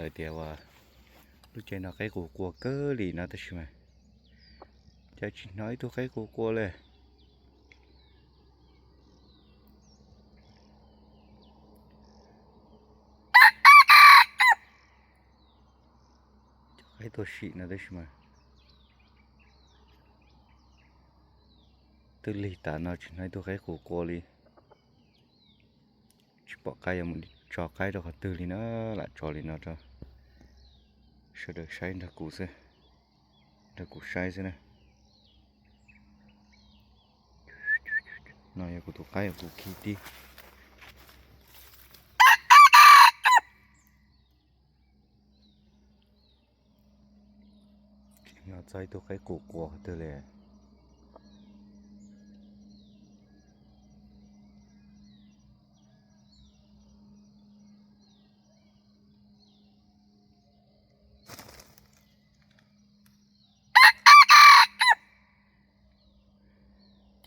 Lawv tias uas lub caij no qaib qus qua kawg li no tab sis mas cas tsis hnov ib tug qaib qus qua li. Cov qaib tuaj sim no tab sis mas twb lig tas no tsis hnov ib tug qaib qus qua li. Tsis pom qab yuav mus tso qaib rau qhov twg li na, lam tso li no rau sawv daws saib nrog kuv xwb, nrog kuv saib xwb na. No yog kuv tus qaib uas kuv khi tib. Tsis hnov txog ib tug qaib qus qua qhov twg li.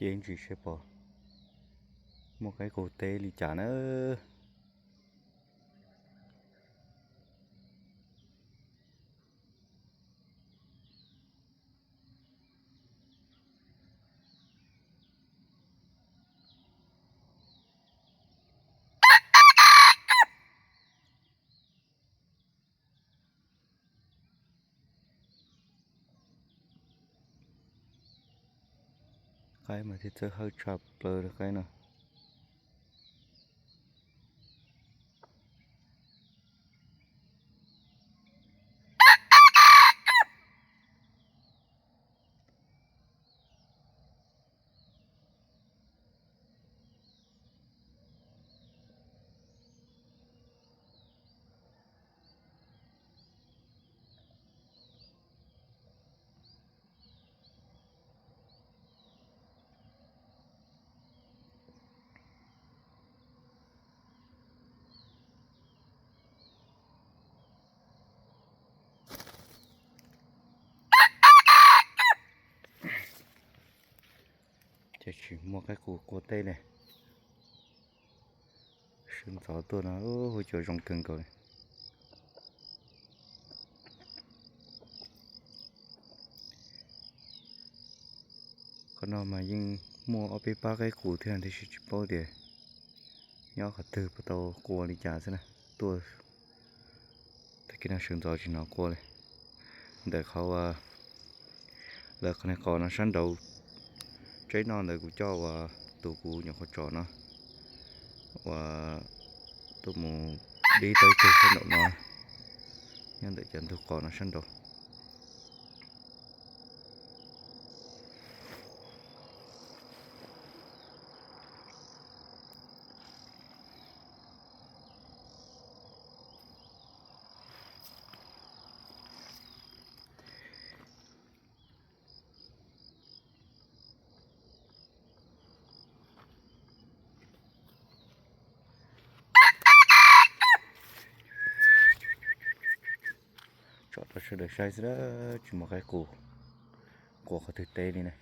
Ces ntsis seb pom muaj qaib qus teb li cas na. Qaib mas thiaj txawj hawj tshaj plaws li qaib no. Ces tsis muaj qaib qus qua teb li. Sawv ntxov tuaj no hu cov zoo kawg nkaus li. Qhov no mas yeej muaj ob peb pab qaib qus thiab tiam sis tsis paub tias nyob qhov twg puas tau qua li cas xwb na. Tuaj tag kis no sawv ntxov tsis hnov qua li. Ntawm qhov uas lawv qhov niag qos no sab nraud, tsaib no ntawd kuv coj uas tus kuv nyuam qhuav tsom no uas tuaj mus dib tau ib tug sab nraum no, nyob ntawm cov ntug qos no sab nraud. Tsom rau sawv daws saib xwb, tsis muaj qaib qus qua qhov twg teb li na.